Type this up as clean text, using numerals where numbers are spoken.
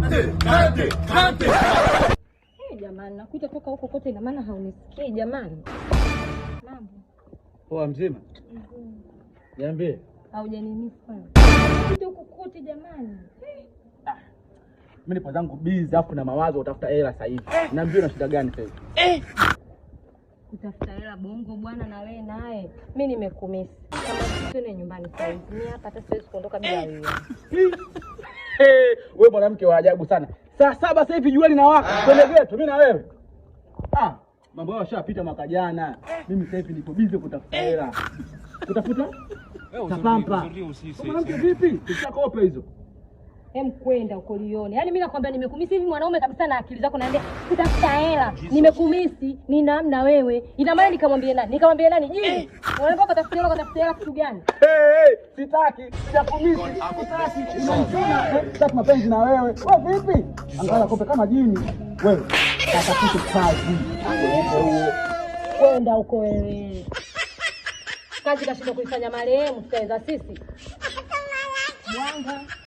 Hey, jamani, nakuita toka huko kote, ina maana haunisikii jamani. Mambo. Poa, mzima? Niambie. Haujanimisi wewe? Kuita huko kote jamani. Mimi nipo zangu busy afu na mawazo utafuta hela sasa hivi. Niambie, una shida gani sasa hivi? Kutafuta hela bongo bwana, na wewe naye. Mimi nimekumisi. Kama twende nyumbani sasa hivi. Mimi hapa hata siwezi kuondoka bila wewe. Hey, wewe mwanamke wa ajabu sana. Saa 7 sasa hivi jua linawaka. Twende geto mimi na wewe. Ah, mambo hayo yashapita mwaka jana. Mimi sasa hivi nipo busy kutafuta hela. Kutafuta? Kapampa. Mwanamke vipi? Tushakope hizo. Hem, kwenda uko lione. Yaani mimi nakwambia nimekumisi hivi mwanaume kabisa na akili zako naambia kutafuta hela. Nimekumisi ni namna wewe. Ina maana nikamwambie nani? Nikamwambie nani? Je, unaomba kutafuta hela, kutafuta hela kitu gani? Hey, hey, sitaki, sijakumisi, sitaki. Unanichuna, sitaki mapenzi na wewe. Wewe vipi? Angalia kope kama jini. Wewe, katafute kazi. Huo. Kwenda huko wewe. Kazi kashindwa kuifanya marehemu, tutaweza sisi? Mwanga.